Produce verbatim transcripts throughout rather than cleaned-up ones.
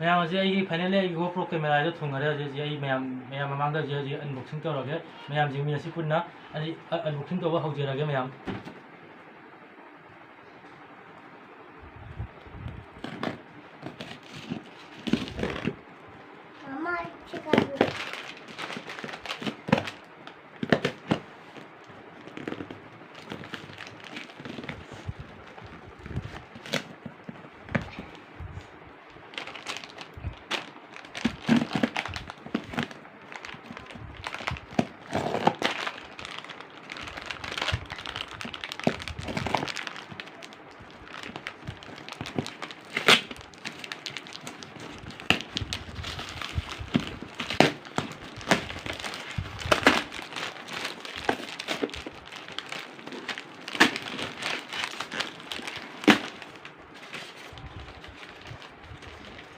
ꯃꯌꯥꯝ, ꯍꯧꯖꯤꯛ ꯑꯩꯒꯤ finally ꯑꯩꯒꯤ GoPro camera ꯗꯣ ꯊꯨꯡꯉꯔꯦ꯫ ꯍꯧꯖꯤꯛ, ꯍꯧꯖꯤꯛ ꯑꯩ ꯃꯌꯥꯝ, ꯃꯌꯥꯝ ꯃꯃꯥꯡꯗ ꯍꯧꯖꯤꯛ, ꯍꯧꯖꯤꯛ unboxing ꯇꯧꯔꯒꯦ꯫ ꯃꯌꯥꯝ ꯌꯦꯡꯃꯤꯟꯅꯁꯤ ꯄꯨꯟꯅ꯫ ꯑꯩ, ꯑ-, unboxing ꯇꯧꯕ ꯍꯧꯖꯔꯒꯦ ꯃꯌꯥꯝ꯫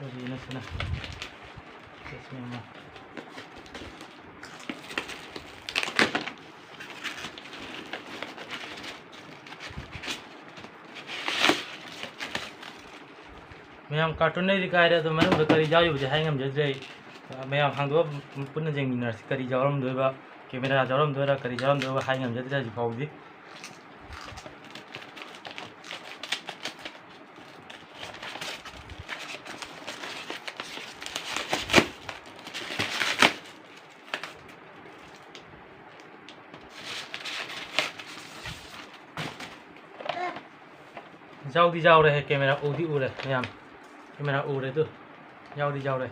ꯀꯔꯤꯅꯣ ꯁꯤꯅ? ꯆꯠꯁꯤ ꯌꯦꯡꯉꯣ꯫ ꯃꯌꯥꯝ, carton ꯗꯩꯗꯤ ꯀꯥꯏꯔꯦ, ꯑꯗꯣ ꯃꯅꯨꯡꯗ ꯀꯔꯤ ꯌꯥꯎꯔꯤꯕꯗꯤ ꯍꯥꯏ ꯉꯝꯖꯗ꯭ꯔꯦ ꯑꯩ꯫ ꯃꯌꯥꯝ ꯍꯥꯡꯗꯣꯛꯑ ꯄꯨꯟꯅ ꯌꯦꯡꯃꯤꯟꯅꯔꯁꯤ, ꯀꯔꯤ ꯌꯥꯎꯔꯝꯗꯣꯏꯕ, camera ꯌꯥꯎꯔꯝꯗꯣꯏꯔꯥ, ꯀꯔꯤ ꯌꯥꯎꯔꯝꯗꯣꯏꯕ ꯍꯥꯏ ꯉꯝꯖꯗ꯭ꯔꯦ ꯍꯧꯖꯤꯛ ꯐꯥꯎꯕꯗꯤ꯫ ꯌꯥꯎꯗꯤ ꯌꯥꯎꯔꯦꯍꯦ, camera ꯎꯗꯤ ꯎꯔꯦ ꯃꯌꯥꯝ, camera ꯎꯔꯦ ꯑꯗꯨ, ꯌꯥꯎꯗꯤ ꯌꯥꯎꯔꯦ꯫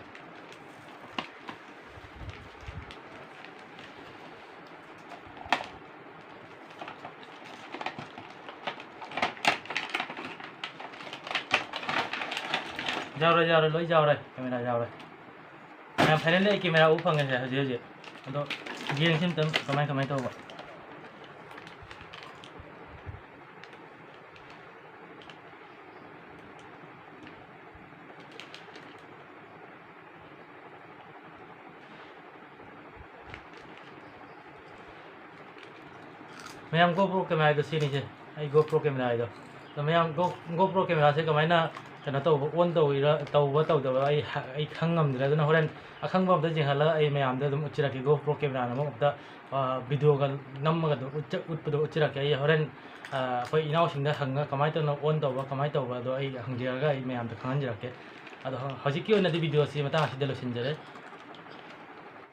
ꯌꯥꯎꯔꯦ, ꯌꯥꯎꯔꯦ, ꯂꯣꯏ ꯌꯥꯎꯔꯦ, camera ꯌꯥꯎꯔꯦ꯫ ꯃꯌꯥꯝ, finally ꯑꯩ camera ꯎꯕ ꯐꯪꯉꯦꯁꯦ ꯍꯧꯖꯤꯛ ꯍꯧꯖꯤꯛ꯫ ꯑꯗꯣ ꯌꯦꯡꯁꯤ ꯑꯝꯇꯪ ꯀꯃꯥꯏ ꯀꯃꯥꯏ ꯇꯧꯕ꯫ ꯃꯌꯥꯝ, GoPro camera ꯗꯣ ꯁꯤꯅꯤꯁꯦ, ꯑꯩ GoPro camera ꯗꯣ꯫ ꯑꯗꯣ ꯃꯌꯥꯝ, Go-, GoPro camera ꯁꯦ ꯀꯃꯥꯏꯅ ꯀꯩꯅꯣ ꯇꯧꯕ, ꯑꯣꯟ ꯇꯧꯔꯤꯔꯥ, ꯇꯧꯕ ꯇꯧꯗꯕ ꯑꯩ ꯍ-, ꯑꯩ ꯈꯪ ꯉꯝꯗ꯭ꯔꯦ꯫ ꯑꯗꯨꯅ ꯍꯣꯔꯦꯟ ꯑꯈꯪꯕ ꯑꯝꯇ ꯌꯦꯡꯍꯜꯂꯒ ꯑꯩ ꯃꯌꯥꯝꯗ ꯑꯗꯨꯝ ꯎꯠꯆꯔꯛꯀꯦ꯫ GoPro cameraꯅ ꯑꯃꯨꯛ ꯑꯝꯇ, ꯑ, videoꯒ ꯅꯝꯃꯒ ꯑꯗꯨꯝ ꯎꯠꯆ-, ꯎꯠꯄꯗꯣ ꯎꯠꯆꯔꯛꯀꯦ꯫ ꯑꯩ ꯍꯣꯔꯦꯟ, ꯑ, ꯑꯩꯈꯣꯏ ꯏꯅꯥꯎꯁꯤꯡꯗ ꯍꯪꯉ ꯀꯃꯥꯏꯅ ꯇꯧꯅ ꯑꯣꯟ ꯇꯧꯕ, ꯀꯃꯥꯏꯅ ꯇꯧꯕ, ꯑꯗꯣ ꯑꯩ ꯍꯪꯖꯔꯒ ꯑꯩ ꯃꯌꯥꯝꯗ ꯈꯪꯍꯟꯖꯔꯛꯀꯦ꯫ ꯑꯗꯣ ꯍ-, ꯍꯧꯖꯤꯛꯀꯤ ꯑꯣꯏꯅꯗꯤ videoꯁꯤ ꯃꯇꯥꯡ ꯑꯁꯤꯗ ꯂꯣꯏꯁꯤꯟꯖꯔꯦ꯫